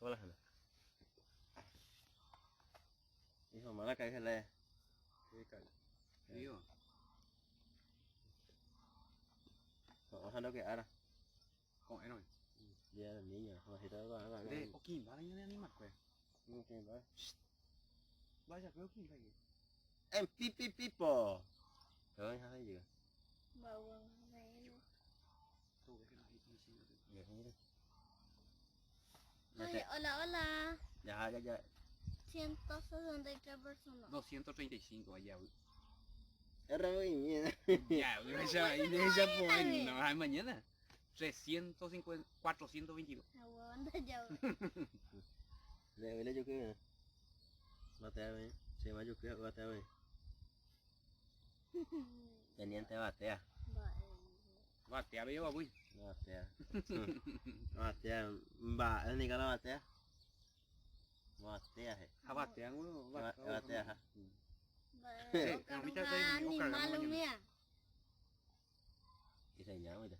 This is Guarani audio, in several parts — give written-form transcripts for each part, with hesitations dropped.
Hola, gente. Hijo, mala calle le. ¿Qué calle? Digo. Ojalá que ahora. Ko'ẽrõ. Día del niño. Nde okĩmba la ñane animal-kuéra. Okĩmba. Mba'eichakue okĩmba ige. En pi pi pipo. Ay, hola, hola. Ya, ya, ya. 163 personas. 235 ajavy. R Ya, deja por no, ay, mañana. 350, 422. Aguanta ya. Le yo que batea bien. Se va yo que batea bien. Teniente batea. Batea bello babuy. Batea. Batea. Va, ni cara batea. Batea, je. Ha batea uno, Batea, ja. ahorita te digo, cargamos Animal mañana. mía. Y se llama, mira.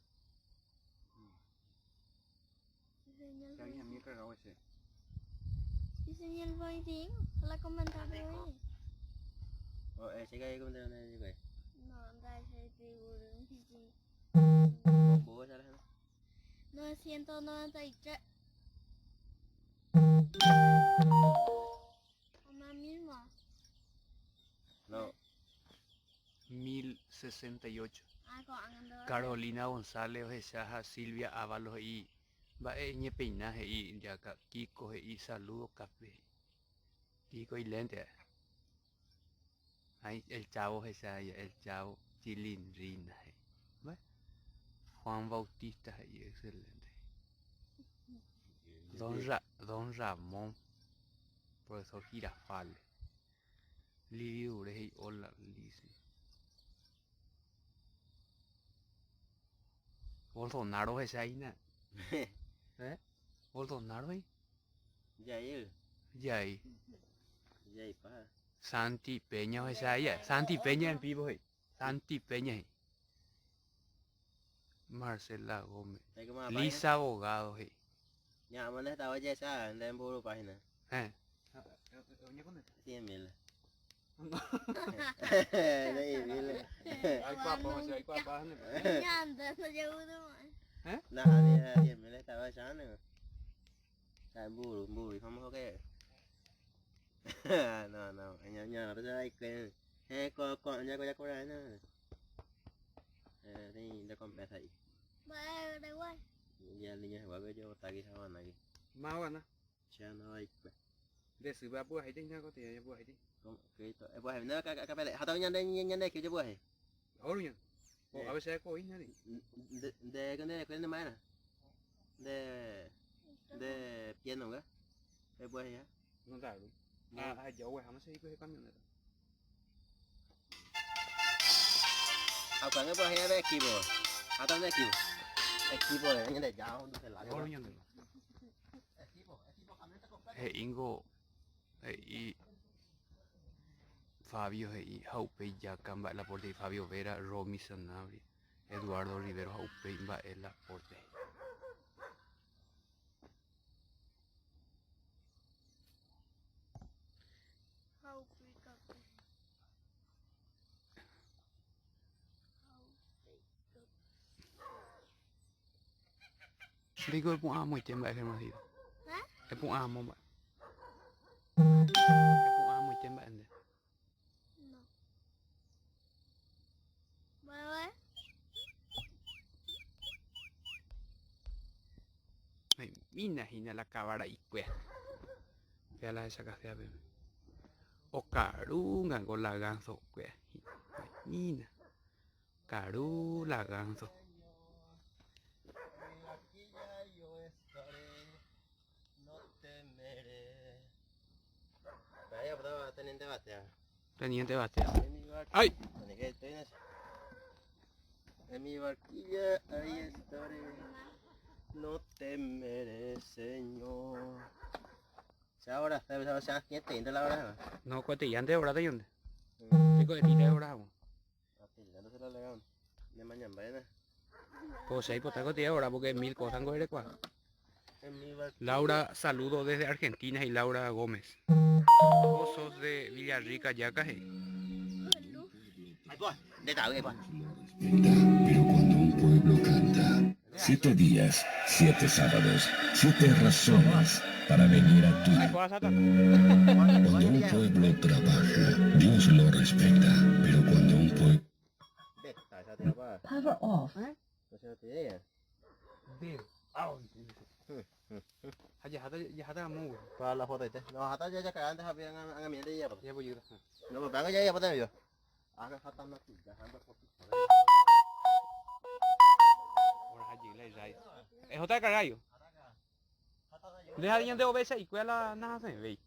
Que alguien a mí cargado ese. Diseño el boitín. Hola, comentario. Oh, chica, ahí como te van a decir, No, anda ese tiburón. Sí. ¿Cómo sale, no? 993. Una misma. No. 1068. Ah, con ando. Carolina González, ohechaha Silvia Ábalos he'i mba'e ñepeina he'i jaka Kiko he'i saludo café. Kiko ilente ha'e. Ahí el chavo ohecha el chavo Chilindrina he'i. Mba'e? Juan Bautista he'i excelente. Don, Ra Don Ramón, profesor Girafales. Lili Dure he'i hola Lizzy. Bolsonaro ohecha hína. Eh? Bolsonaro he'i. Jair. Jai. Jair pa. Santi Peña ohecha hína. Santi Peña en vivo he'i. Santi Peña he'i. Marcela Gómez. Lisa Abogado he'i. Ya, manda esta olla esa, anda en buru página. Eh. 100 mil. 100 mil. Anda, no llevo uno más. Nah, ni 100 mil estaba echando. Está en buru, buru, vamos a que. No, no, ña, ña, no se va a ir. Ko, ko, ña, ko, ya, ko, no. Ni de compensa ahí. Va, da igual. Ya el niño se va a ver yo está aquí sabana aquí. Máva Ya no hay. Nde syve apu'ahéi ña kotĩ apu'ahéi. ¿Cómo? ¿Qué esto? Pues no, acá acá pele. Hata ñande ñande que yo pues. Oruña. O a veces ko ñani. De de de de de mana. De de piano, ¿verdad? Después ya. No da. Ah, ya güey, jamás se dijo camioneta. Ah, cuando pues ya ve equipo. Hata de equipo. Equipo de ñande ya donde se la. Oruña. Equipo, equipo camioneta completa. He'íngo he'i Fabio he'i ha upéi jaka mba'e la porte Fabio Vera, Romy Sanabria, Eduardo Rivero ha upéi mba'e la porte. Jaupi café. Jaupi café. Ndéiko epu'ãmoite mba'e Germancito. ¿Eh? Epu'ãmo mba'e. Epu'ãmoite mba'e nde. No. Bueno, ¿eh? Mína hína la kavara'ikuéa. Péa la hechakaséva peẽme. Okarúngango la gansokuéa. Mína. Okaru la ganso. En la quilla yo estaré, no temeré. Vaya, pues, teniente batea. Teniente batea. En mi barquilla. ¡Ay! En mi barquilla ahí estaré. No temeré, señor. Se ahora, se se siete de la hora. No, cuete, ya antes de hora de dónde. Chico, de de hora. No se la legaron. De mañana, vaina. Pues seis, pues tengo de hora porque mil cosas en cuál. Laura saludo desde Argentina he'i Laura Gómez. Vos sos de Villarrica Yaca he'i. Pero cuando un pueblo canta, siete días, siete sábados, siete razones para venir a tu. Cuando un pueblo trabaja, Dios lo respeta. Pero cuando un pueblo... Power off. Ha jaháta jaháta ramo guy. Para la foto, ¿viste? No, hasta ya ya cagante, Javier, hagan mierda y ya. Ya voy yo. No, pero venga ya ya foto yo. Haga hasta una pizza, anda foto. Ahora allí la Israel. Es otra carayo. Deja de obesa y cuida la nada se ve.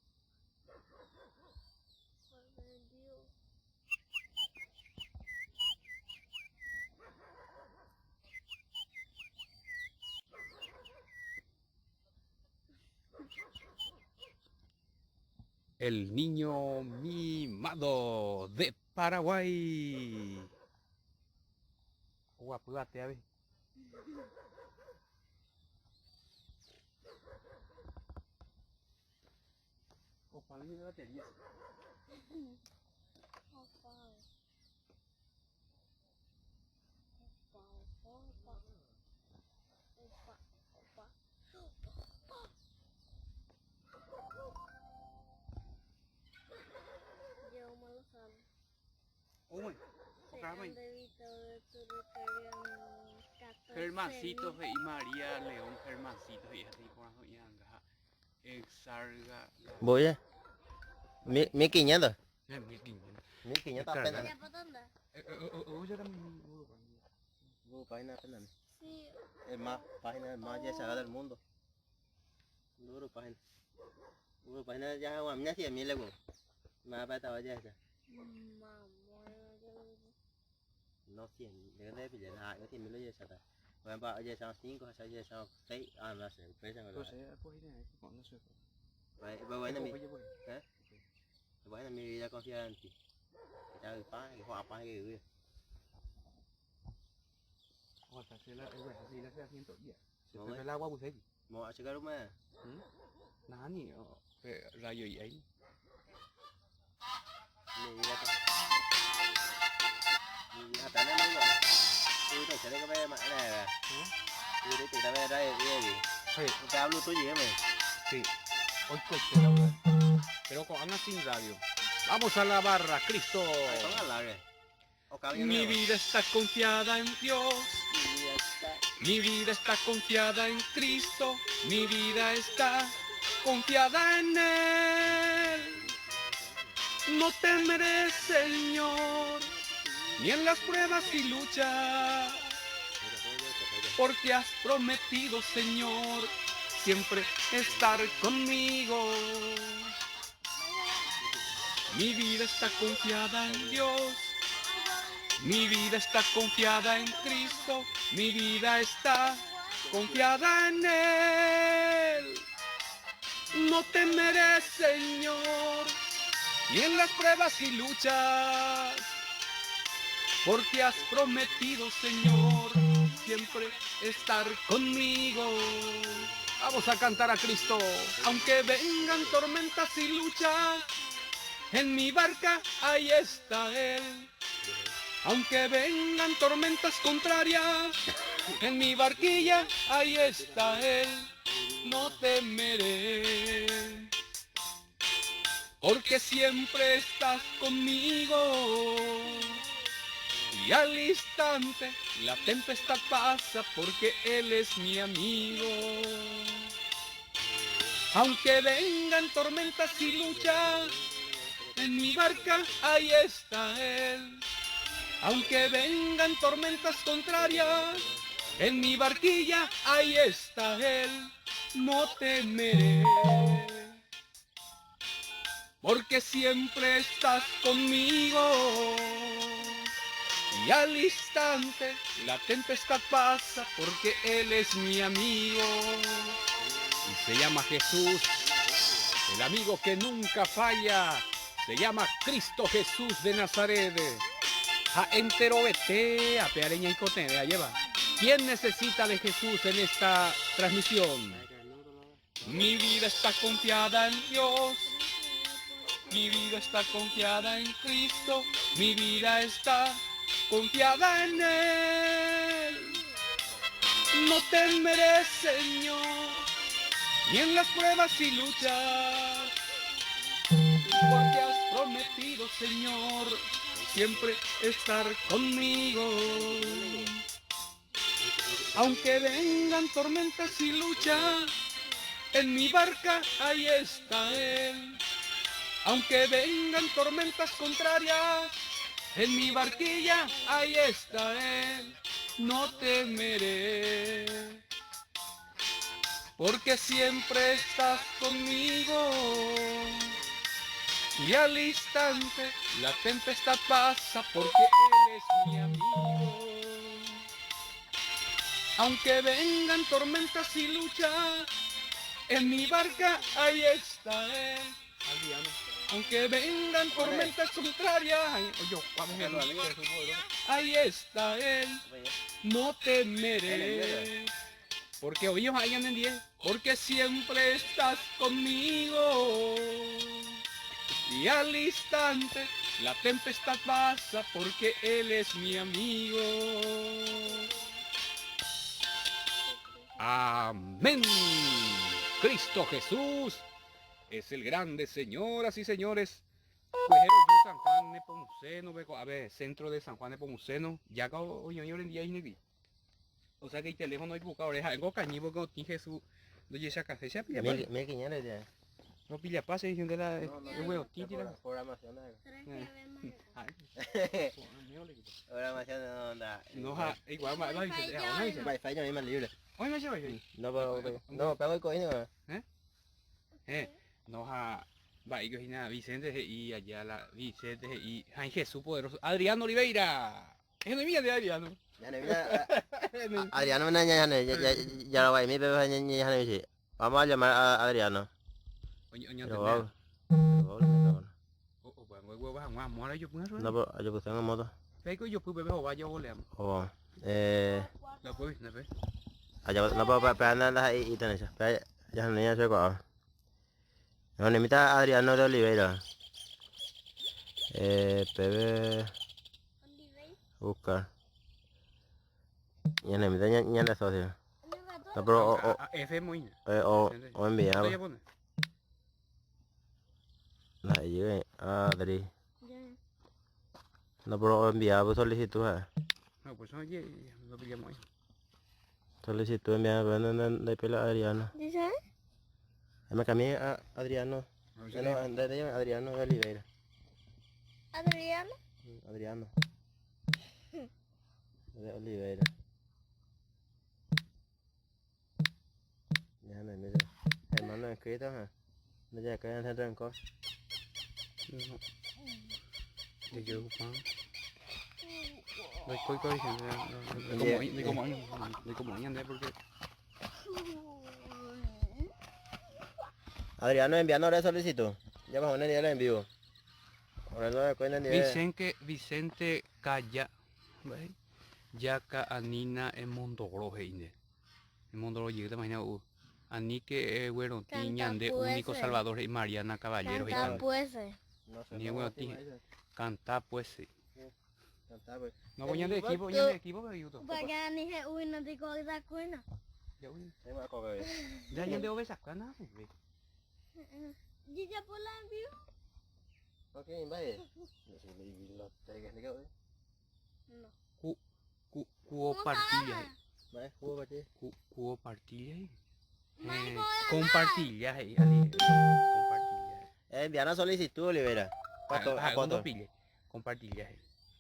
El niño mimado de Paraguay. Oguapyvate ave. Opa, mi batería. Opa, opa, opa. Opa, opa, opa, opa. Yo me lo sabe. Uy, Se Opa, han debitado de tu recarga en 14 Germancito mil. y María León Germancito y así por ahí anda. Exarga. Voy a. 1500. 1500. 1500 apenas. ¿Ya por dónde? Página apenas. Sí, Es más, página más ya del mundo. Duro página. Duro página ya a mí 100.000 luego. Más para ya ya. mamá, yo No 100, de pillar, ah, yo 100.000 lo ya está. Bueno, pa ya son 5, ya son 6, ah, no sé, pesa con la. Bueno, mi, ¿eh? Bueno, mi vida confía en ti. Ya el pan, que juega pan que vive. Mo a checar uma. Nani, rayo y ahí. Mi vida. Mi vida tá nó rồi. Tôi tôi sẽ đây cái mà này nè. Tôi để ta về đây đi gì. Sí. Te hablo tú y me. Sí. Hoy Pero con anda sin radio. Vamos a la barra, Cristo. Mi vida está confiada en Dios. Mi vida está confiada en Cristo. Mi vida está confiada en Él. No temeré, Señor, ni en las pruebas y luchas, porque has prometido, Señor, siempre estar conmigo. Mi vida está confiada en Dios. Mi vida está confiada en Cristo. Mi vida está confiada en Él. No temeré, Señor, ni en las pruebas y luchas, porque has prometido, Señor, siempre estar conmigo. Vamos a cantar a Cristo, aunque vengan tormentas y luchas, en mi barca ahí está Él. Aunque vengan tormentas contrarias, en mi barquilla ahí está Él. No temeré, porque siempre estás conmigo. Y al instante la tempestad pasa porque Él es mi amigo. Aunque vengan tormentas y luchas, en mi barca ahí está Él. Aunque vengan tormentas contrarias, en mi barquilla ahí está Él. No temeré, porque siempre estás conmigo. Y al instante la tempestad pasa porque Él es mi amigo. Y se llama Jesús, el amigo que nunca falla. Se llama Cristo Jesús de Nazaret. Ha enterovete, a peareña y cote, lleva. ¿Quién necesita de Jesús en esta transmisión? Mi vida está confiada en Dios, mi vida está confiada en Cristo, mi vida está confiada en Él. No temeré, Señor, ni en las pruebas y luchas, porque has prometido, Señor, siempre estar conmigo. Aunque vengan tormentas y luchas, en mi barca ahí está Él. Aunque vengan tormentas contrarias, en mi barquilla ahí está Él. No temeré, porque siempre estás conmigo. Y al instante la tempestad pasa porque Él es mi amigo. Aunque vengan tormentas y luchas, en mi barca ahí está Él. Aunque vengan tormentas contrarias, ahí está Él. No temeré. Porque hoy ellos hayan en 10. Porque siempre estás conmigo. Y al instante la tempestad pasa porque Él es mi amigo. Amén. Cristo Jesús es el grande, señoras y señores. Cuejero San Juan Nepomuceno, a ver, centro de San Juan Nepomuceno. Ya acabo hoy en día O sea que el teléfono hay buscado oreja. Tengo cañivo que tiene Jesús. No llega café, se pilla. Mil quinientos ya. No pilla pase diciendo de la el huevo títira. Programación. Programación no onda. No, igual va va dice. Wi-Fi ya misma libre. Hoy me lleva Wi-Fi. No, pero no, pego el coino. ¿Eh? No, ja, va, y que Vicente y allá la Vicente y Jesús poderoso. Adriano Oliveira. Es de mía de Adriano. Adriano ya ya ya lo va mi bebé ya ya Vamos a llamar a Adriano. No, pero yo puse en moto. Yo puse bebé o vaya o O La puedes, no ve. Allá no puedo pegar nada ahí y tenés. Ya no ya sé cuál. No, ni mitad Adriano de Oliveira. PB buscar. Ya no mitad ya ya socio. No, pero o F muy. O o enviar. La llegué Adri. No, pero enviar solicitud. No, pues oye, lo pillamos ahí. Solicitud enviada de pela Adriano. ¿Dice? Me cambié a Adriano. No, Adriano de Oliveira. ¿Adriano? Adriano. De Oliveira. Déjame, mira. Hermano escrito, ¿eh? No ya acá en el centro en cos. No. De yo pan. Doy coi de como de como de porque Adriano enviando ahora solicitud. Ya vamos a poner en vivo. Ahora no me ni Vicente Vicente Calla. Yaca Anina en Mondoro heine. En Mondoro llega te imaginas Anique bueno tiñande único Salvador y Mariana Caballero y Canta pues. Ni bueno canta pues. Sí. Canta pues. No voy de equipo, voy de equipo, pero yo. Vaya ni he uy no digo esa cuena. Ya uy. Ya ya de obesa cana. Ya por la envío. Ok, vaya. No sé, biblioteca, No. Cu cu cuo partilla. Vaya, cuo partilla. Cu cuo partilla. Compartilla, ali. Compartilla. Enviar una solicitud, Olivera. Pato, pille. Compartilla.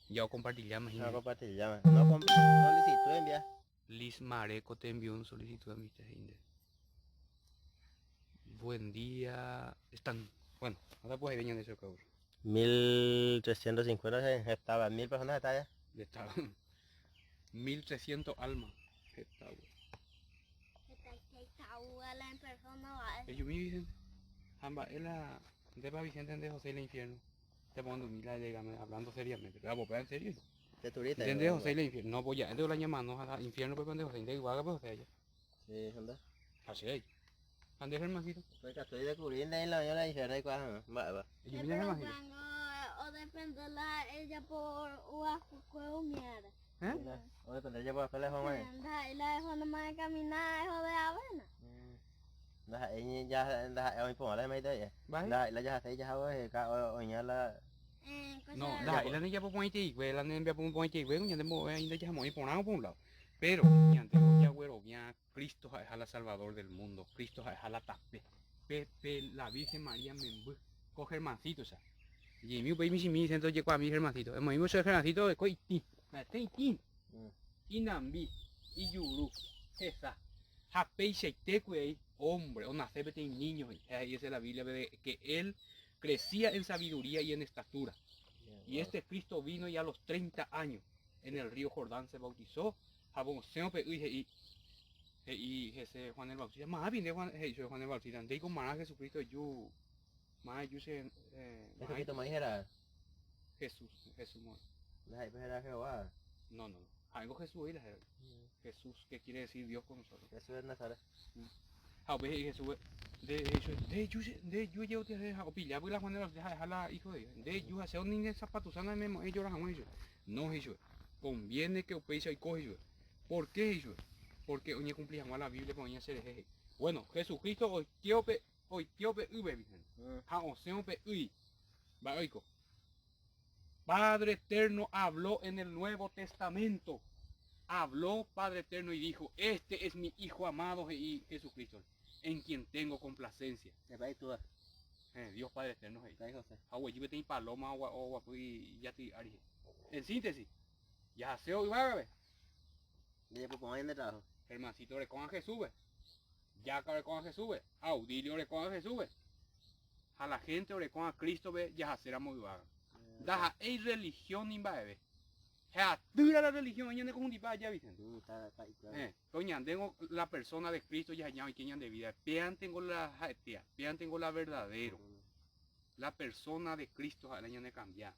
Yo compartilla, imagínate. No compartilla, no solicitud envía. Liz Mareco te envió un solicitud a mi gente. Buen día. Están, bueno, ahora pues ahí venían de eso, cabrón. 1350 estaba, 1000 personas está ya. Estaba. 1300 almas. Estaba. Ellos me dicen, Jamba, es la de pa Vicente de José el infierno. Te pongo mila hablando seriamente. Pero en serio. De turista. De José el infierno. No voy a, de la llamando a infierno pues de José de igual pues José allá. Sí, anda. Así es. Ha nde Germancito? Pues katu edescubrí nde la oña la diferencia aikuaa hag̃ua mba'épa. Ejumína Germancito. Pero odepende la ejapo uakue umi ára. ¿Eh? Odepende ejapo la eho ma'ẽ. Ndaha'éi la eho nomás ecamina eho de avena. Ndaha'éi ndaha'e oĩ porã la hemahíta he'íva. Mba'e? Ndaha'éi la jahase jahávo eheka oĩha la. No, ndaha'éi la ndejapo porãiteikue, la nembiapo porãiteikue ñande mbo'e aĩ ndajahamo'ãi porãvo por un lado. Pero ñande jaguerovia Cristo ha'eha la Salvador del mundo, Cristo ha'eha la tape, pe, pe la Virgen María memby, ko Germancito-cha. Jimi upéi michĩmi centro ojekuaami Germancito. Emoĩvo che Germancito oiko itĩ, ha'ete itĩ, inambi, ijuru, hesa. Ha peichaite kue'i hombre, onace peteĩ niño he'i, ha he'i ese la Biblia-pe de que él crecía en sabiduría y en estatura. Y este Cristo vino y a los 30 años en el río Jordán se bautizó Ha osẽ upe y he'i, he'i hese Juan el Bautista, Mávapi nde Juan, he'i chupe Juan el Bautista, ndéiko marã Jesucristo eju, marã eju che, eh, marã Jesucristo mãi héra. Jesús, Jesús mãi. Ndaha'éi pe héra Jehová. No, no, no. Ha'éngo Jesús voi la héra. Jesús, que quiere decir Dios con nosotros. Jesús de Nazaret. Ha upéi he'i Jesúspe, nde he'i chupe, nde eju che, nde eju ejeotia che, ha opilla la Juan el Bautista ha'eha la hijo de Dios. Nde eju ha che ni nde zapatusa namemo'ãi ejora hag̃ua he'i chupe. No, he'i chupe. Conviene que upéicha oiko, he'i chupe. Por qué, he'i chupe. Porque oñekumpli hag̃ua la Biblia-pe oĩva cherehe, he'i. Bueno, Jesucristo oike pe, oike pe ýpe, Virgen, ha osẽ upe y. Mba'e oiko? Padre Eterno habló en el Nuevo Testamento. Habló Padre Eterno y dijo, Este es mi Hijo amado, he'i Jesucristo-re, en quien tengo complacencia. Ha'épa itúva. Héẽ, Dios Padre Eterno he'i. Ka'i José. Ha oguejy peteĩ paloma oguapy ijaty ári he'i. En síntesis, jahasévo yvágape. Jajapo porã ñande trabajo. Germancito orekóva Jesúspe, Jaca orekóva Jesúspe, Audilio orekóva Jesúspe, ha la gente orekóva Crístope jahaséramo yvágape. Ndaha'éi religión ni mba'eve. He'atýra la religión oĩ ñane kohundipa aja, Vicente. Eh, pero ñandéngo la persona de Cristo jaheja oike ñande vida. Péantengo la ha'etéa, péantengo la verdadero. La persona de Cristo ha'e la ñane cambia.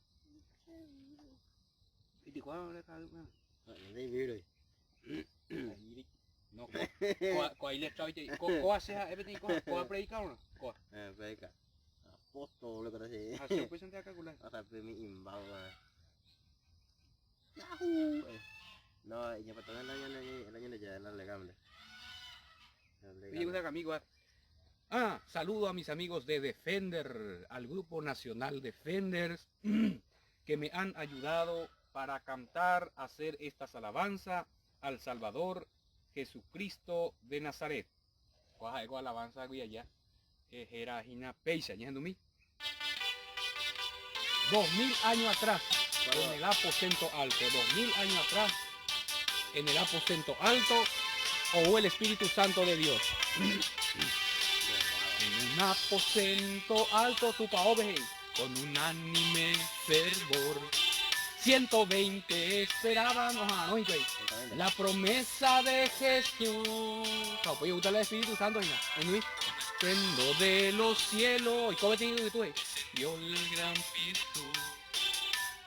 No, ko iletrado ko hace ha'e peteĩ ko ko predica o no? Ko. Eh, predica. Apóstol lo que te Hace un peso de calcular. O sea, mi imbao. Yahoo. No, y para el año el año ya la legal. Oye, una amigo. Ah, saludo a mis amigos de Defender, al Grupo Nacional Defenders, que me han ayudado para cantar, hacer estas alabanzas al Salvador Jesucristo de Nazaret. Kóa ha'e ko alabanza gui aja héra hína péicha, ñahendumi. 2000 años atrás, en el aposento alto, 2000 años atrás, en el aposento alto, ou el Espíritu Santo de Dios. En un aposento alto tupaópe he'i, con unánime fervor. 120 esperaban oha'arõ hikuái la promesa de Jesús. Ha upéi oúta la Espíritu Santo hína. Enui. Prendo de los cielos. Oiko peteĩ yvytu he'i. Dio el gran virtud.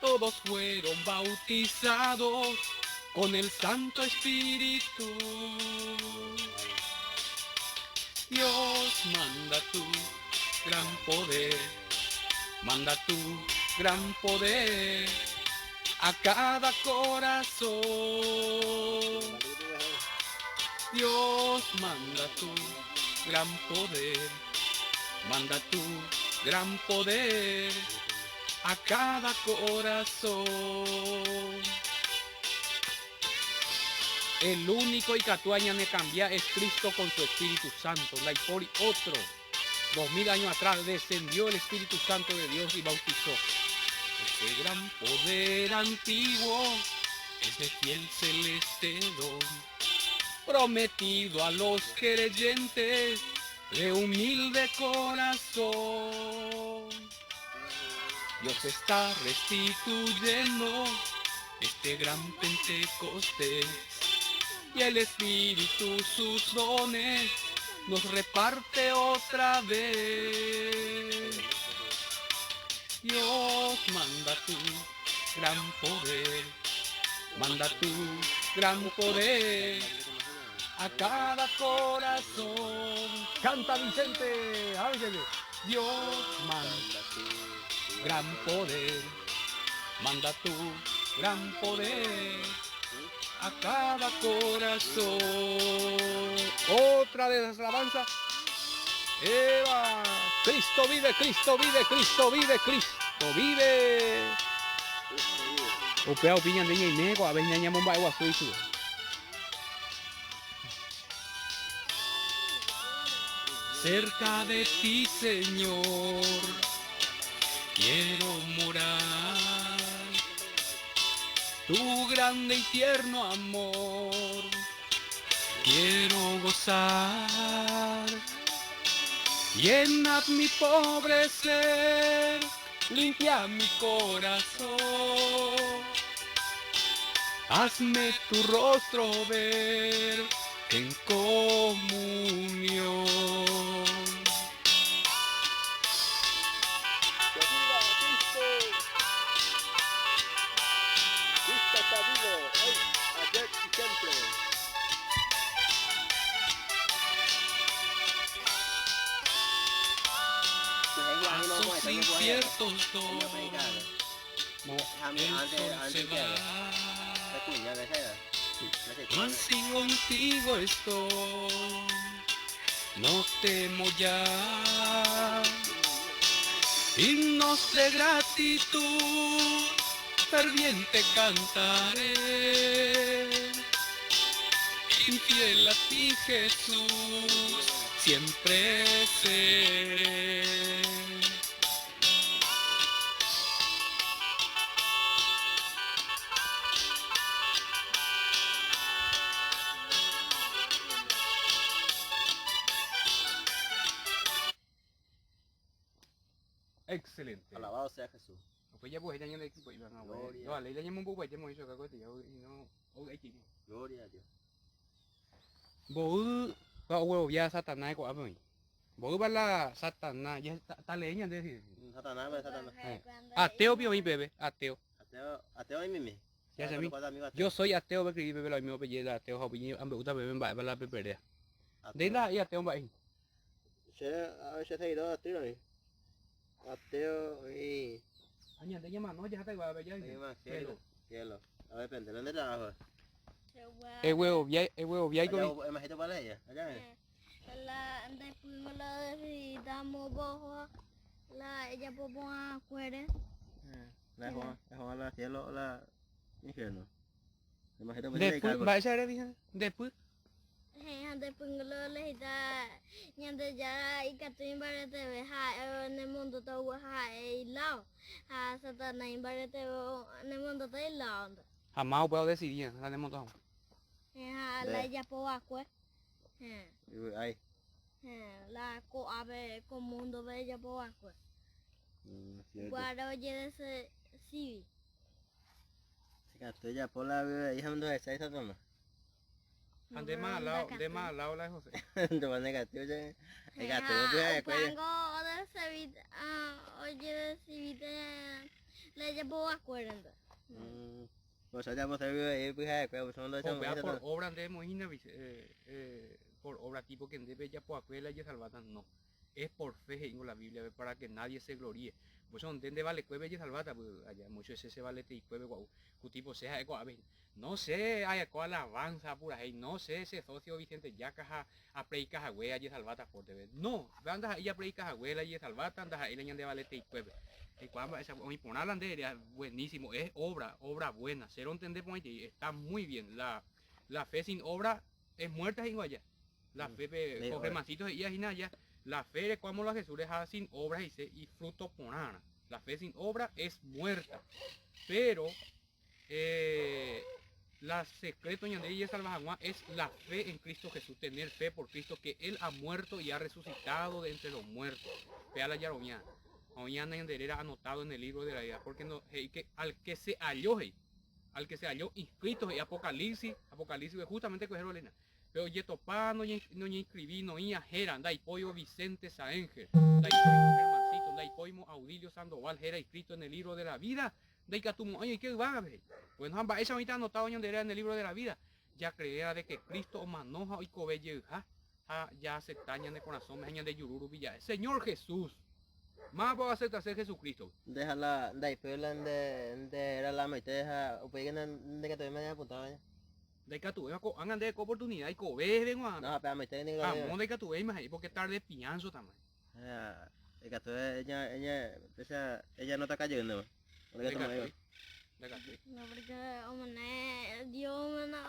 Todos fueron bautizados con el Santo Espíritu. Dios manda tu gran poder, manda tu gran poder a cada corazón. Dios manda tu gran poder, manda tu gran poder a cada corazón. El único ikatúva ñanekambia es Cristo con su Espíritu Santo, ndaipóri otro. 2000 años atrás descendió el Espíritu Santo de Dios y bautizó. Este gran poder antiguo es de fiel celeste don, prometido a los creyentes de humilde corazón. Dios está restituyendo este gran Pentecostés y el Espíritu sus dones nos reparte otra vez. Dios manda tu gran poder, manda tu gran poder A cada corazón. Canta Vicente, Ángel. Dios manda tu gran poder. Manda tu gran poder a cada corazón. Otra de las alabanzas. Eva. Cristo vive, Cristo vive, Cristo vive, Cristo vive. Upéva upi ñande ñaime ko'ápe ñañemomba'eguasu ichupe. Cerca de ti, Señor, quiero morar. Tu grande y tierno amor quiero gozar. Llena mi pobre ser, limpia mi corazón. Hazme tu rostro ver en comunión. ¡Que viva Cristo! Cristo está vivo, hoy, ayer y siempre. Pasos inciertos doy, el sol se va. Mas si contigo estoy, no temo ya. Himnos de gratitud, ferviente cantaré. Infiel a ti, Jesús, siempre seré. Excelente. Alabado sea Jesús. Gloria. Gloria a Dios. Mboy va oguerovia Satanás ko'ápe oĩ. Mboýpa la Satanás, ya ta leí ñande si. Satanás, pues, Satanás. Ateo pi oĩ peve, ateo. Ateo, ateo oĩ mimi. Ya se mi. Yo soy ateo pe escribí peve la oime ope la ateo ha opi ambe'úta peve mba'épa la peperea. Ndéi ndaha'éi ateo mba'e. Che, a che seguidor ateo oĩ. Ateo oĩ. Ha ñande ñamano jaháta yvágape ja. Cielo. Cielo. A depende de trabajo. Eguerovia, eguerovia iko. Allá, para ella. Allá. La después lo decidamos bojo la ella popo a cuere. La joa, la joa la cielo la infierno. Después, va esa era después. Heẽ, ha nde pynglo lehita Ñandejára ikatu imbareteve ha'e nemondóta oguaha ha'e iláo, ha Satanás imbareteve nemondóta iláonte. Ha máva upéva odesidíva la nemondo hag̃ua. Heẽ, ha la ijapo va'ekue. Heẽ. Yvy ái. Heẽ, la ko'ápe ko múndope ijapo va'ekue. Upévare ojedesidi. Ikatu ijapo la yvy ha ndohechái Satanás. Ha ndéma alao, ndéma alao la José. Ndéma negativo che. Ikatu pyhare kuéra. Upévango ojedesivite la ijapova'ekuérente. Ocha ojapo servi pyhare kuéra, upéicha ndohechamo'ãi Upéva por obra nde emoĩhína por obra tipo que nde pejapoakue la ejesalváta, no. Es por fe he'íngo la Biblia-pe para que nadie se gloríe. Upéicha nde nde valekuépe ejesalváta, aja mucho ese che valeteikuépe gua'u. Ku tipo che ha'e ko'ápe hína. No che ajapo alabanza purahéi, no che che socio Vicente Yaca ha apredika hague ajesalváta córtepe. No, upéva ndaha'éi japredika hague la ajesalváta, ndaha'éi la ñande valeteikuépe. Eikuaa mba'éichapa oĩ porã la nde eréva, buenísimo, es obra, obra buena, che rontende porãitei, está muy bien, la, la fe sin obra es muerta he'ingo aja. La fe pe Jorge Mancito he'íva hína aja, la fe rekuámolo a Jesús-re ha sin obra he'ise ifruto porãrã. La fe sin obra es muerta. Pero La secreto ñande jajesalva hag̃ua es la fe en Cristo Jesús, tener fe por Cristo que Él ha muerto y ha resucitado de entre los muertos. Péa la jarovia. Ha oĩ anda ñande réra anotado en el libro de la vida, porque no, he'i que al que se halló he'i, al que se halló inscrito he'i Apocalipsis, Apocalipsis justamente kuehe roleína. Pe ojetopa noñeinscribi noĩa héra, ndaipóivo Vicente Saénger, ndaipóivo Germancito, ndaipóimo Audilio Sandoval héra inscrito en el libro de la vida, Ndaikatumo'ãi oike yvágape, he'i. Bueno, ha mba'éicha oĩta anotado ñande réra en el libro de la vida? Jacreea de que Cristo omano ha oikove jeyha ha jaacepta ñane korasõme ha ñande juru rupi ja'e, Señor Jesús! Mávapa oaceptase Jesucristo-gui? Nde ha la ndaipy la nde nde era la amoite ha upéi ndekatuvéima ñapuntava ña. Ndaikatuvéima ko'ág̃a nde ko oportunidad aikoveve g̃uarã. No, ha pe amoite ningo Amo ndaikatuvéima he'i porque tarde pienso-tama. Ha ikatu ella ella esa ella no takajýnema. Ndaikatúi. Ndaikatúi. No, porque omane Dios no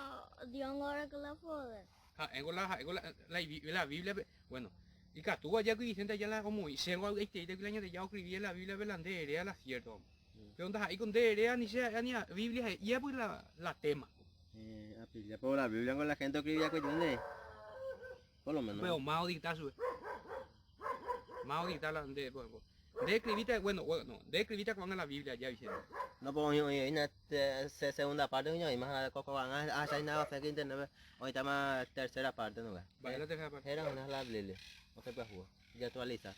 Dios no oreko la poder. Ha'éngo la ha'éngo la la la Biblia-pe, bueno, ikatu aja ku Vicente aja la omoĩ, chéngo avy'aiteíta ku la Ñandejára oescribi la Biblia-pe la nde eréva la cierto. Pero ndaha'éiko nde eréva ni che ha'éva ni la Biblia he'íva pues la la tema. Eh, apilla por la Biblia con la gente escribía que yo nde. Por lo menos. Pero más odicta sube. Más odicta la nde, por ejemplo. Nde escribiste, bueno, bueno, nde escribiste con la Biblia ya, Vicente. No, pues hoy, hoy, hoy, se, segunda parte, hoy, más coco, ah, ya nada, o que internet, hoy está más tercera parte, no, Vaya la tercera parte. Era una la Biblia, o se puede jugar, ya actualiza.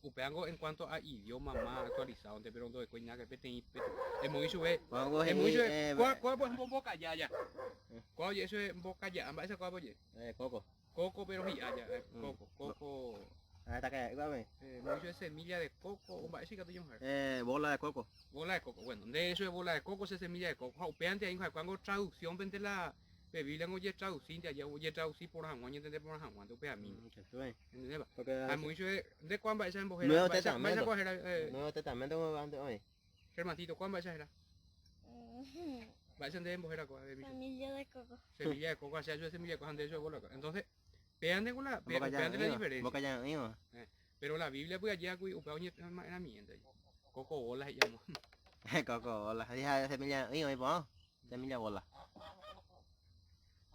Upévango en cuanto a idioma más actualizado, nde pero ndorekói nada que peteĩ emoĩ chupe, Juanjo he'i, emoĩ chupe, eh, kóa kóa por ejemplo mbokaja ja. Kóa oje'e chupe mbokaja, mba'éicha kóa oje'e? Eh, coco. Coco pero hi'a ja, eh, coco, coco. Ah, está que igual, Eh, emoĩ chupe semilla de coco o mba'éicha ikatu ñamohera. Eh, bola de coco. Bola de coco, bueno, nde eso es bola de coco, ese semilla de coco. Ha upévante aĩ ha'ekuérango traducción pente la pe Biblia ngo ojetraducínte aja, ojetraduci porã hag̃ua, oñentende porã hag̃uánte upeamínte. Entendépa? Porque Ha emoĩ chupe, nde kóa mba'éicha embohéra, Nuevo mba'éicha mba'éicha Testamento. kóa héra, eh, Nuevo Testamento como antes hoy. Germancito, kóa mba'éicha héra? Mba'éicha nde embohéra kóa, Emicho? Semilla de coco. Semilla de coco, hacia yo semilla de coco, ande yo bola. Entonces, péante con la, Boca péante la diferencia. Boca ya iba. Pero la Biblia pues allá cui upea oñe herramienta. Coco bola se llama. Coco bola. Dije semilla iba y Semilla bola.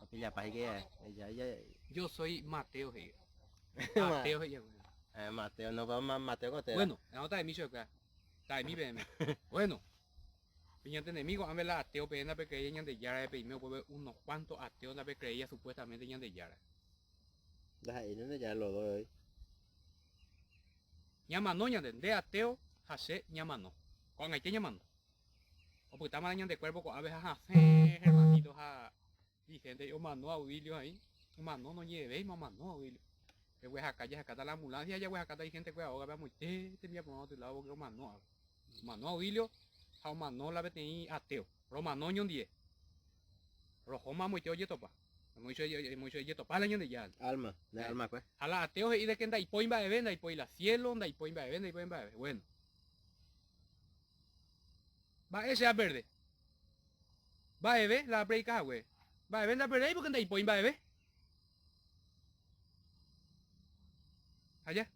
Pilla pa que ya ya. Yo soy Mateo he. Mateo he. Eh, Mateo no va Mateo con Bueno, anota de mí yo acá. Está de mí PM. Bueno. Piñante enemigo, ame la ateo pe pe creía Ñandejára de peime puede unos cuantos ateos la pe creía supuestamente Ñandejára. Ahí ya lo doy. Ñamano ñande, nde ateo ha che ñamano. Ko'ag̃aite ñamano. Opytáma ñande cuerpo ko'ápe ha hasẽ hermanito ha Vicente omano Audilio ahí. Omano noñe'ẽvéima omano Audilio. Eguehaka jahakáta la ambulancia jaguehakáta igentekuéra ógape amoite tembiaporã otro lado porque omano ápe. Omano Audilio ha omano la peteĩ ateo. Romano oñondie. Rohóma amoite ojetopa. Emoicho ejetopa la Ñandejára. Alma, de alma pues. Ha la ateo he'i de que ndaipói mba'eve, ndaipói la cielo, ndaipói mba'eve, ndaipói mba'eve. Bueno. Mba'e che aperde. Mba'eve la apreika hague. Mba'eve ndaperdéi porque ndaipói mba'eve. Allá.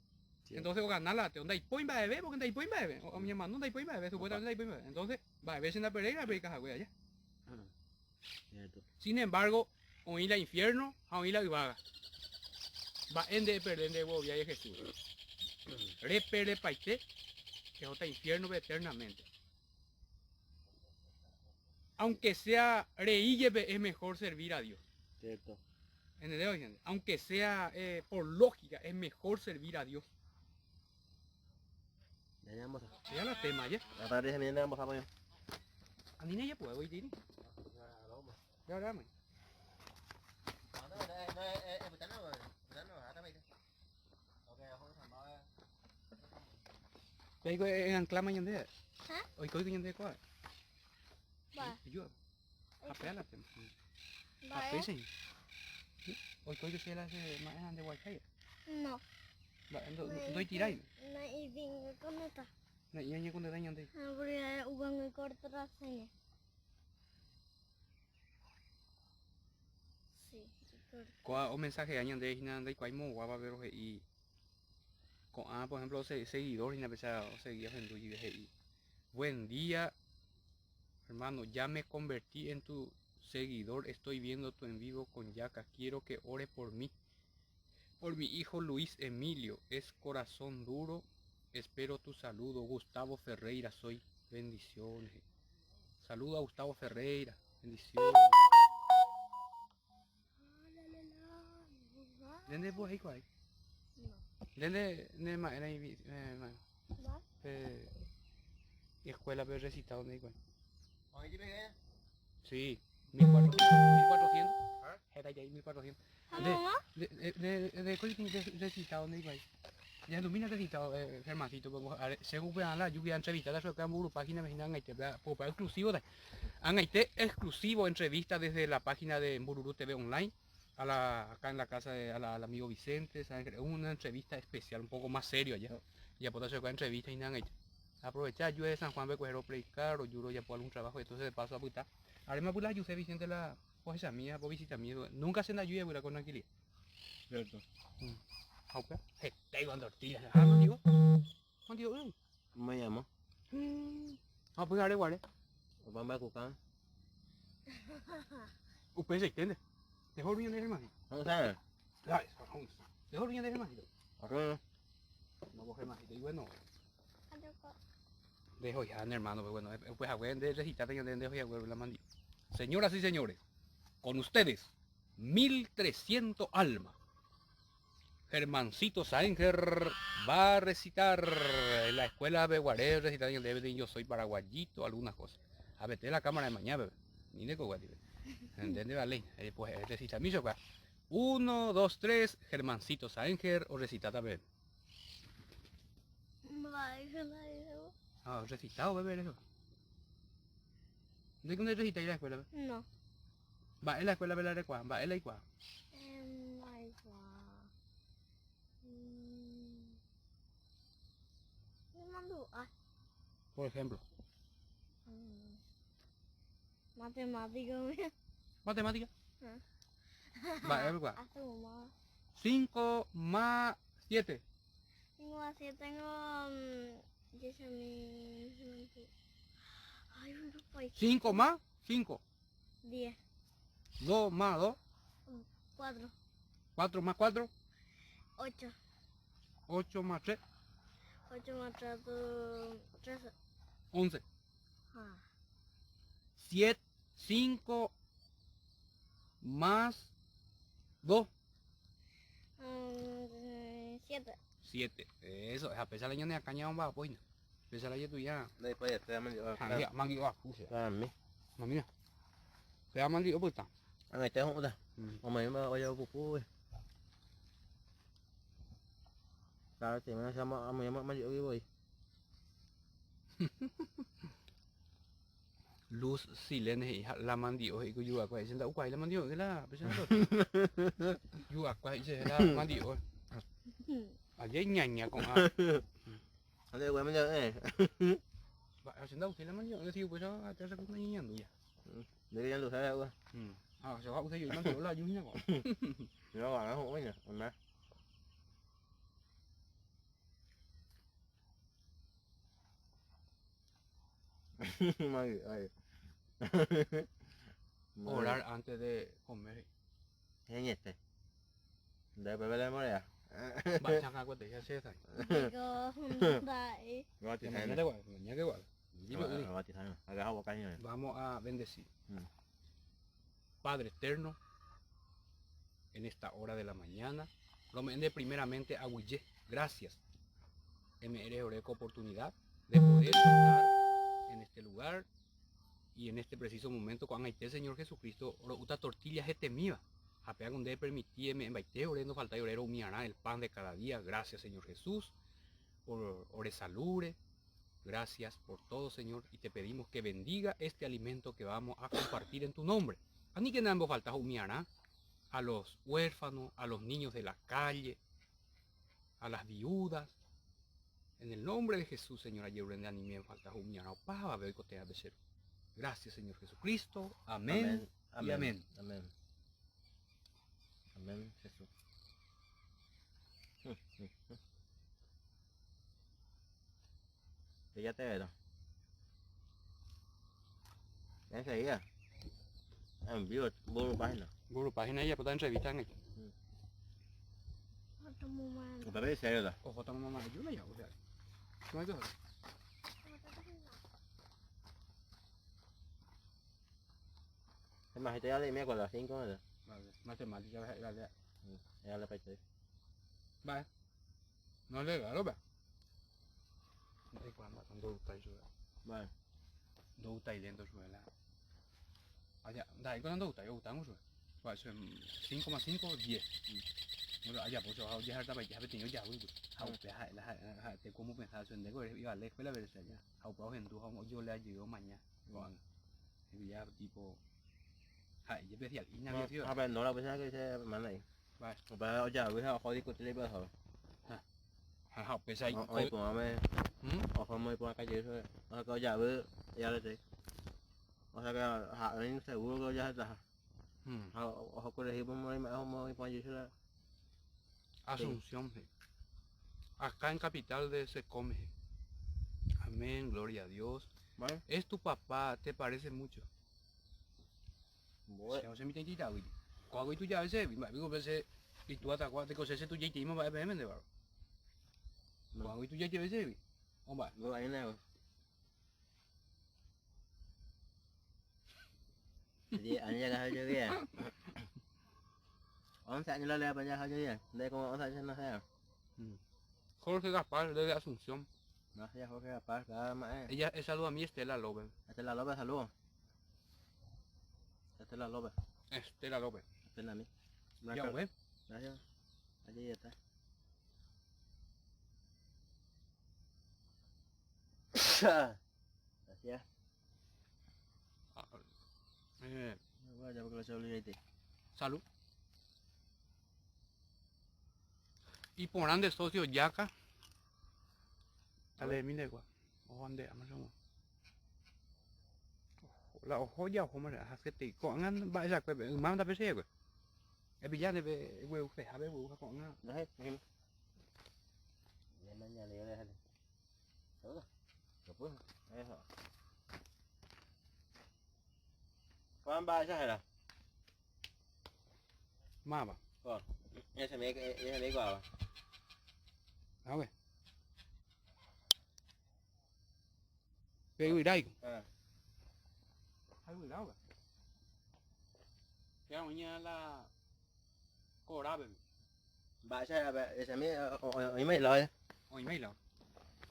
Entonces ogana la ateo. Ndaipói mba'eve porque ndaipói mba'eve. Oñemano ndaipói mba'eve, supuestamente ndaipói mba'eve. Entonces, mba'eve che ndaperdéi la apreika hague allá. Cierto. Sin embargo, oĩ la infierno ha oĩ la yvága. Mba'e nde eperde nde guoviái Jesús. Reperdepaite ehóta infierno-pe eternamente. Aunque sea rei jepe es mejor servir a Dios. Cierto. ¿Entendés, Vicente? Aunque sea eh, por lógica, es mejor servir a Dios. Ya ya vamos. Ya la tema ya. La tarde se viene vamos a pollo. A mí ya puedo ir. Ya ahora, man. No, no, no, eh, no, Peiko en anclama ñande. Ha? Oiko ñande kua. Va. Ayuda. Apea la tema. Va. Apese. Oiko yo se la se ma ande guachay. No. Va, ndo tirai. Na y conecta. Na ñañe con de ñande. Ah, porque uban cortar seña. Sí, corta. Kua o mensaje ñande hina ndaikuái moguáva pero he'i ko'ã por ejemplo se, seguidor hina pecha oseguía ohendu jive he'i buen día hermano ya me convertí en tu seguidor estoy viendo tu en vivo con Yaca quiero que ores por mí por mi hijo Luis Emilio es corazón duro espero tu saludo Gustavo Ferreira soy bendiciones saludo a Gustavo Ferreira bendiciones Ndende po hikuái? No. Ndende ne ma'erã ivi eh, ma, Va. pe escuela pe recitado nde hikuái. Oye, pegué. Sí. 1400. Hetaiterei 1400. Ha mamá? De, de, de, de, de, recitado nde Ñahendumína recitado eh, Germancito, che upearã la aju entrevistáta chupe amburu página hína ag̃aite upéva exclusivo ta. Ag̃aite exclusivo entrevista desde la página de Mbururu TV Online a la, acá en la casa de, a la, al amigo Vicente, una entrevista especial, un poco más serio allá. Ojapóta chupe entrevista hína ag̃aite. Aprovecha aju de San Juan-pe kuehe ropredicar, roju rojapo algún trabajo, entonces de paso apyta. Aréma pyla ajuse Vicente la pohechamíva, povisitami, nunca che ndajúi avy'a con tranquilidad. Cierto. Ha upéva heta igual tortilla. Ah, no digo. No digo. ¿Cómo me llamo? Ha pyhare guare. Opa mba'ekuka. Upe se Mejor bien de hermanito. No sabes. Mejor bien de hermanito. Arre. No vos hermanito. Y bueno. Dejo ya, hermano, pues bueno, pues a de recitar dejo ya la mandi. Señoras y señores, con ustedes 1300 almas. Germancito Sanger va a recitar en la escuela de Guaré, recitar en el DVD Yo Soy Paraguayito, algunas cosas. A vete la cámara de mañana, bebé. Ni de coguati, ¿Entiendes? Vale. Pues recita mi acá. 1, 2, 3, Germancito Sanger o recita también. Ah, recitado, bebé, eso. ¿De qué recita en la escuela? No. Va en la escuela, la recua, va en la icua. Por ejemplo. Matemática. ¿Matemática? Va, es 5 más 7. 5 más 7 tengo... 5 más 5. 10. 2 más 2. 4. 4 más 4. 8. 8 más 3. 8 más 3, 13. 11. Ah. 7, 5 más 2. 7. 7. Eso, a pesar de la caña bomba, pues. Pesa la ya. Después te da Mangi, va, puse. Mami. Mami. Te da mangi, oputa. Angaite honda. Mama ma oya buku. Claro, te me llama amo llama mangi oye voy. Luz silene hija la mandio y cuyo agua dicen da ucuay la mandio que la pesa yu agua dice la mandio. Ayer ñaña con a. Ande güey mandio eh. Va, haciendo usted la mandio, yo digo pues a te saco una ñañando ya. De que ya lo sabe agua. Ah, se va usted yo mandio la yuña con. No va a hoy no, Ay. Orar antes de comer. Este. Después de morir. Va, chaca, cuate, ya se está. Digo, Vamos a bendecir. Padre eterno, en esta hora de la mañana, promete primeramente a Huille. Gracias. MR Oreco oportunidad de poder estar en este lugar y en este preciso momento con el Señor Jesucristo, uta tortilla jetemía. Apea con de permitirme en baite no falta orero umiará el pan de cada día. Gracias, Señor Jesús, por ore salure. Gracias por todo, Señor, y te pedimos que bendiga este alimento que vamos a compartir en tu nombre. A ni que nada falta humiará a los huérfanos, a los niños de la calle, a las viudas. En el nombre de Jesús, Señor, ayer de falta humiará pava veo cotea de Gracias, Señor Jesucristo. Amén. Amén. Y amén. Amén. Amén, Jesús. Ya te veo. Enseguida. En vivo, Buru página. Buru página ya, pues entrevista en el. Otra vez serio, Ojo, toma mamá, yo la llamo, o sea. ¿Cómo hay que hacer? Es más, ya le con las 5, ¿verdad? Vale, matemática, vale. Ya le pecho. Vale. No le galo, va. Vale. Aja, ndaha'éiko nandogustái, ogustángo chupe. Mba'e chupe, cinco más cinco, diez. Bueno, ajapo chupe ha ojehartapaite ha peteĩ ojavýpe. Ha upéva ha'e la ha'ete ku omopensáva chupe, ndéko ere ivale escuela pe che aja. Ha upéva ohendu ha ojolea jey omaña ko'ág̃a. He'i tipo, ha'e jepe fial'ína había sido. Ha pe Nora upéicha que che hermana ahí. Mba'e. Upéva ojavy ha oho discutir la ipahápe. Ha ha upéicha Oĩ porãme, oho omoĩ porã kajey chupe. O sea que ojavy, ya le O sea que ha'e seguro que ojahetaha. Ha oho corregir omoĩ mba'e omoĩ porã jey chupe. Asunción he'i. Acá en capital de se come he'i. Amén, gloria a Dios. Vale. Es tu papá, te parece mucho. Mbo'e. Che osẽ mitãiti itavýgui. Ko'águi itujave chégui, mba'e piko upe che itúa takua teko che chetujaiteíma mba'e peẽme nde bárbaro. Ko'águi itujaiteve chégui. O mba'e. Mbo'e aína. 10 años ya casi yo guía. 11 años la lea para ya yo guía. De como 11 años no sé. Jorge Gaspar desde Asunción. Gracias Jorge Gaspar, cada más. Ella saluda a mí Estela López. Estela López, saludos. Estela López. Estela López. Estela a mí. Ya ves. Gracias. Allí está. Gracias. Bueno, ya porque lo se Salud. Iporã nde socio Jaka. Dale, mire kua. Oho nde ama. La oho ja oho mare hasyetei. Ko'ág̃a mba'eichakuépe yma ndapecheiakue. Epilla nde pe gueusehápe gueuha ko'ág̃a. Juan mba'éicha héra? Máva? Ko, ese mi kuaáva. Ave. Pe yvyráiko. Ah. Ha yvyráva. Péva oĩña la korápe. Mba'éicha héra pe ese mi oĩma iláo. Oĩma iláo.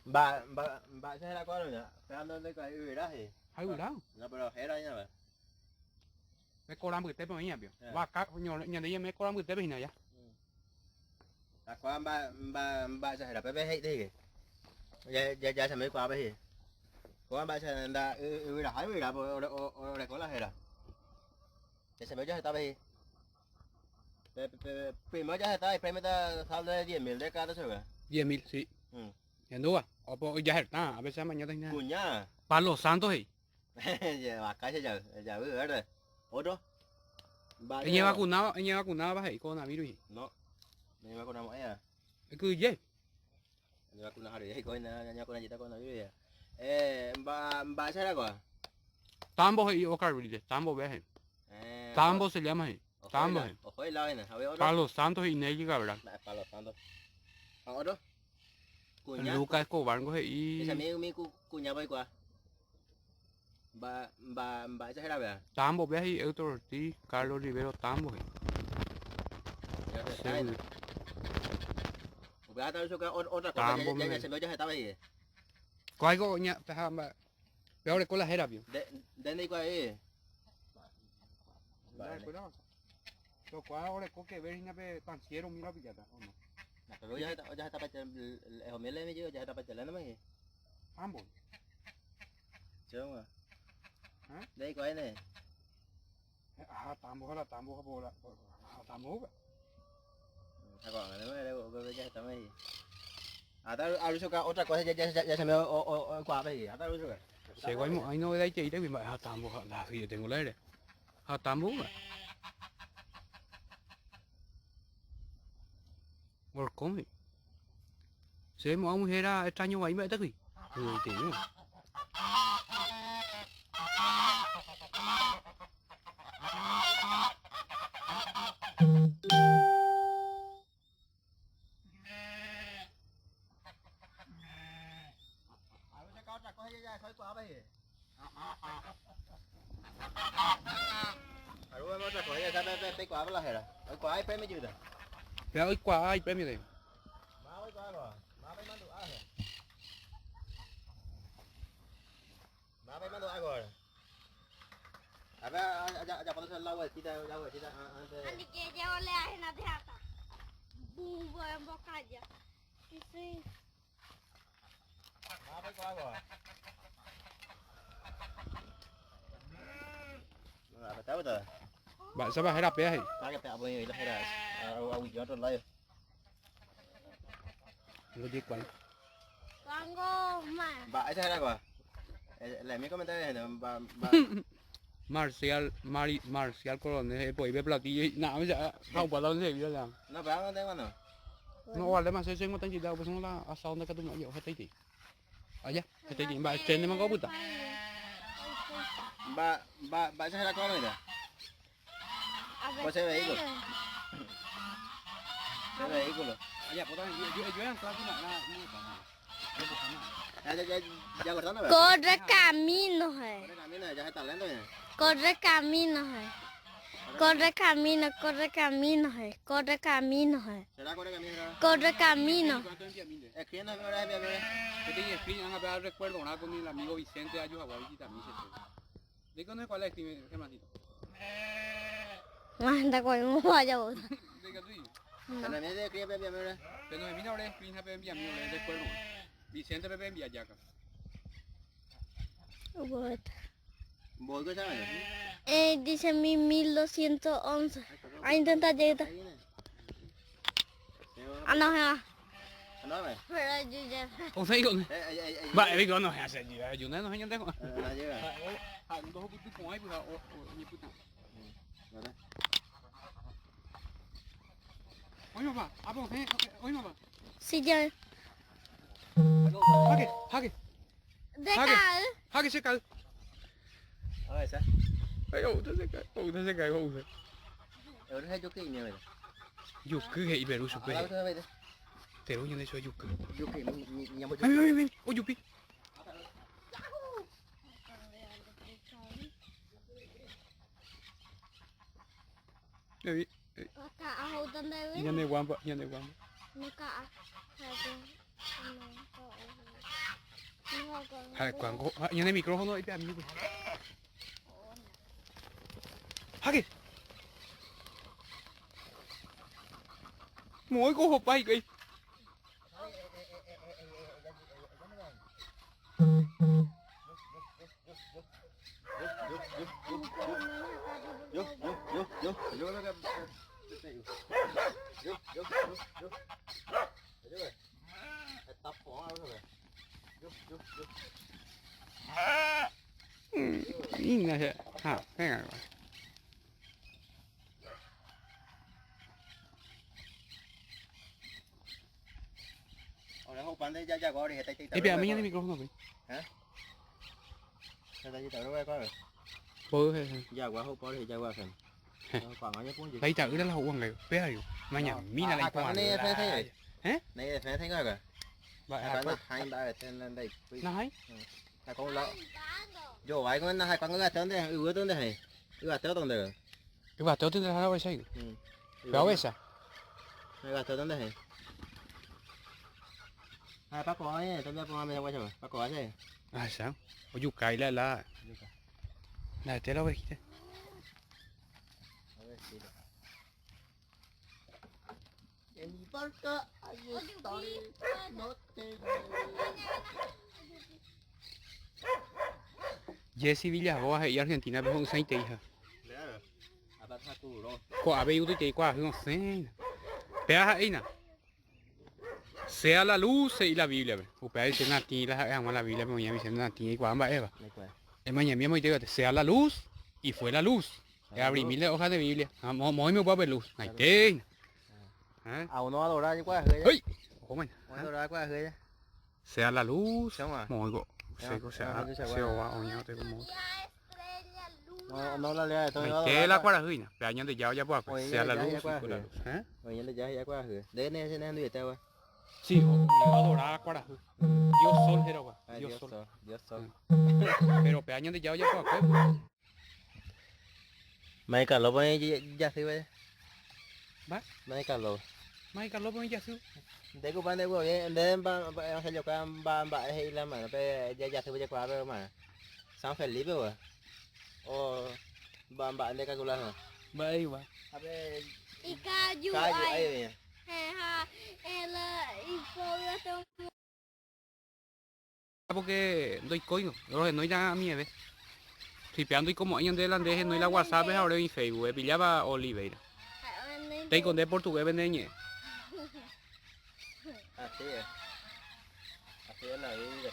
Mba'éicha héra kuaáva péva ndoikuaái yvyra he'i. Ha yvyra. No, pero héra oĩva. Pe kora mbytépe oĩva pio. Vaka ñande ñaime kora mbytépe hína ja. Ha kua mba'éicha héra pépe he'i he'i. Ya ya se me kuaa pe he'i. Kua mba'éicha nda yvyraha yvyra oreko la héra. Ese me ya estaba ahí. Primero ya estaba, después me da saldo de 10.000 de cada se 10.000, sí. Ñandúva, o ya está, a veces mañana está. Cuñada. Palo Santos ahí. Ya, acá ya, ya, ¿verdad? Otro. Ella vacunaba, ella vacunaba ahí coronavirus. No. Me vacunamos ella. Es que ye. Me vacunamos ahí, coño, ya con coronavirus ya. Va va a ser algo. Tambo y Oscar Brille, Tambo viaje. Tambo se llama ahí. Tambo. Palo Santos y Nelly Cabral. Palo Santos. Otro. Cuña. Lucas Escobar y. Ese amigo mi cuñado igual. Va va va esa era vea. Tambo viaje y Héctor Ortiz, Carlos Rivero Tambo. Tambo. Ya se me ya estaba ahí. ¿Cuál ña peor con la jera, pio? De de igual ahí. Lo cual ahora que ver pe tanciero mira pillata o no. Pero ya está ya está para el el me ya está para el no me. Tambo. Chonga. ¿Ah? De igual ne. Ah, tambo la tambo por la tambo. Agora, no me ya está ahí. Hasta ahora otra cosa ya ya ya se me o o cuál ahí. Hasta ahora. Se guay ahí no da que ir ah tambo la yo tengo la aire. Ah tambo. Volcón. Se mo mujer extraño ahí me está aquí. Uy, tío. Pero hoy cuál hay premio de. hacer la vueltita, la vueltita antes. Ani que ya le ajena de jata. Bumbo en bocalla. Sí, sí. Mba'éichapa héra péa he'i. Ndojeikuaái. Mba'éicha héra kóva? Leemi comentario gente. Marcial, Mari, Marcial Coronel he'i poi pe platillo he'i na'áme che ha upáta enseguida la. No, pero no tengo no. No vale más ese tengo tan quitado, pues no la asado donde katu no hetaitei. Allá, hetaitei mba'e che ne mango opyta. Mba, mba, mba'éicha héra kóva mira. José vehículo. Ese vehículo. Allá, pota, yo yo ancla una Ya, ya, ya, ya cortando, ¿verdad? Corre camino, eh. Corre camino, ya está lento, ¿eh? Corre camino, eh. Corre camino, corre camino, eh. Corre camino, eh. ¿Será corre camino? será? Corre camino. Escribiendo, mira, mira, mira. Peteĩ screen anga pe recuerdo una con el amigo Vicente Ayo Jaguar y también se ¿De cuándo es cuál es escribe, hermanito? Manda con vaya vos. ¿De qué tú dices? No me escribe, mira, mira. Pero no, mira ahora screen pe envía mío, le recuerdo. Vicente Pepe envía yaca. Voy con esa, Dice mi 1211. Ah, intenta llegar. Ah, no, no. No, me. Pero yo ya. O sea, digo, Eh, eh, eh, va, digo, no, hace yo no no yo tengo. No llega. Ah, dos putu con ahí pues o ni puta. ¿Verdad? Oye, papá, ah, pues, oye, papá. Sí, ya. Jaque, jaque, De cal. jaque se cae. A ver, esa. Ay, usted se cae, usted se cae, usted. Ahora es yuki, mira. Yo qué iberu su A la pe. otra vez. Te lo yo yuki. Yuki, mi mi mi llamo Ay, ay, ay, oh, yupi. Acá, ajo, ¿dónde ve? Ñane guampa, ñane guampa. No ca. Ha, cuando ñane micrófono ahí pe amigo. Jaque. Mỗi cô hộp bay kì. Yo, yo, yo, yo. Yo lo que yo, yo, yo, yo. Yo. Está po, Yo, yo, yo. Inga se. Ha, venga. Ahora es pan de ya ya ahora está Ey, pe, a mí ñane micrófono pe. Está ya está rồi. Puedo je. Ya guajo por ya guajo. Khoảng bao nhiêu Lấy tờ là hậu người pe ayo. Maña mina la quảng này phải thế. Hả? Này phải thế rồi. Ba, Hai con hai ba ở trên lên đây. nó hay. Hai con lọ. Yo vaya con hai con cái tên đây, ư tên đây. Ư tên đây. Cái bà tớ tin là nó phải Béo vậy sao? Hai bà tên đây. Hai bác có ấy, tôi biết con mình quay trở. Bác có ấy. À sao? Ôi dù cái là là. Là thế đâu vậy? En mi barca ahí estaré, no te Jesse Villaboa y Argentina pero un sainte hija. Claro. Ko abe yutu te kwa no sé. Pea ina. Sea la luz y la Biblia. Upea dice na ti la la Biblia me voy a decir na ti kwa amba eva. Es mañana mi te sea la luz y fue la luz. Abrí miles de hojas de Biblia. Mo me voy a luz. Ahí te. À nó adorar quá ¡Ay! Ojo, man. Adorar quá Sea la luz. Chama. Moigo. Seco sea se va oño te como. No no la lea todo. Ahí te la cuarajuina. Peaña de ya ya pues. Sea la luz y fue la luz. ¿Eh? Oye, ya ya quá De ne ne ne te Sí, adorar cuarajú. Dios sol era Dios sol. Dios sol. Pero peaña de ya ya pues. Mày cả lô bây ya sí vậy. Va? Mày cả lô. Mày cả lô bây ya sí. De ku ban de ku de ba ba se yo ba ba hay la mà pe ya ya sí bây qua mà. San Felipe rồi. O Mba'e nde calcular. Mba'e igua. Ape Ikaju kaju ai. ai. Ha el ipo Porque ndoikói rohenói amieve. Si pe ndoikomo'ãi ñande la nde henói la WhatsApp ha ore oĩ Facebook, epilláva Oliveira. Teiko nde portugués nde ñe'ẽ. Así es. Así es la vida.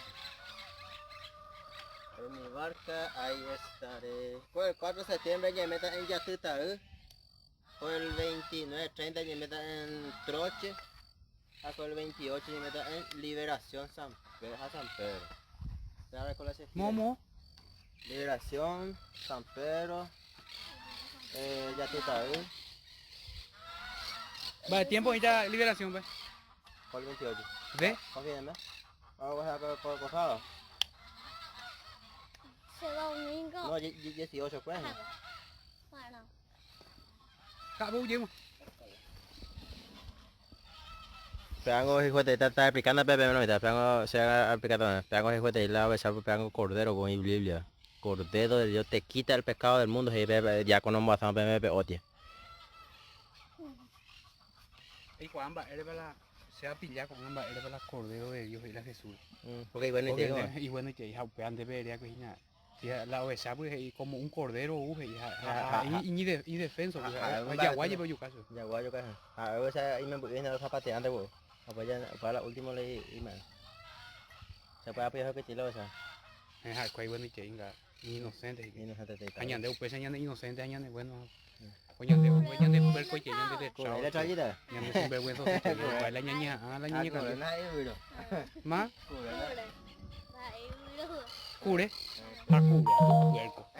En mi barca ahí estaré. Por el 4 de septiembre ya meta en Yatutaú. Por el 29, 30 ya meta en Troche. Hasta el 28 ya meta en Liberación San Pedro. A San Pedro. ¿Sabes cuál es ese? Momo. Liberación, San Pedro, Yatutaú. Va, tiempo ya liberación, ve. Por el 28. ¿Ve? Confíenme. Vamos a por costado. Ese domingo. No, 18 pues. Bueno. Cabo llevo. Peango hijo de está explicando Pepe no está peango se ha explicado peango hijo de la besa peango cordero con Biblia. Cordero de Dios te quita el pecado del mundo y Pepe ya con un bazán Pepe otia. Y cuando era la se ha pillado con ambas era la cordero de Dios y la Jesús. Porque bueno y te Y bueno y te hija pean de vería que hina. Si la oveja pues y como un cordero uje y y indefenso yaguaye pero yo caso. Yaguayo caso. A ver, o sea, y me viene los zapateando vos. Apoya para la última le y man. Se puede apoyar que chilo, o sea. Es cuál bueno y te inga inocente. Inocente te. Añade ustedes añade inocente añade bueno. Oñande, oñande puerco y ñande de chao. La trayita. Ñande sinvergüenza se la ñaña, ah la ñaña cambio. Ma. Cure. Ah, cure, puerco.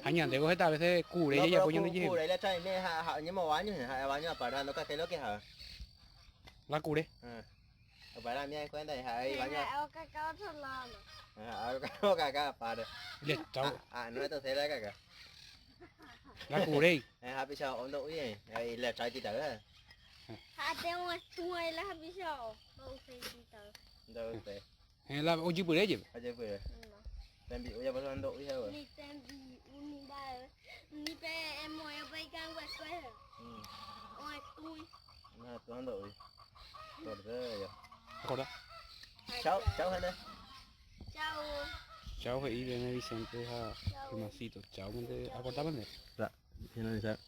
Añande vos esta vez cure y ya poñande lleve. Cure la trae me ja ñemo baño, ja baño para no que lo que ja. La cure. Para mí en cuenta ja ahí baño. Cacao otro lado. Ah, cacao para. Le chao. Ah, no esto será cacao. La cure. Ha pisado hondo uy, ahí la trae tita, ¿verdad? Ha tengo esto ahí la ha pisado. No usted. En la oye pure lleve. Oye pure. Tembi uy pasó ando uy ha. Ni tembi ni ba ni pe moyo pe kan hueco. Oye tú. No, tú ando uy. Cordero. Acorda. Chao, chao gente. Chao. Chao, y viene Vicente a Tomasito. Chao, gente. Acorda, gente. Finalizar.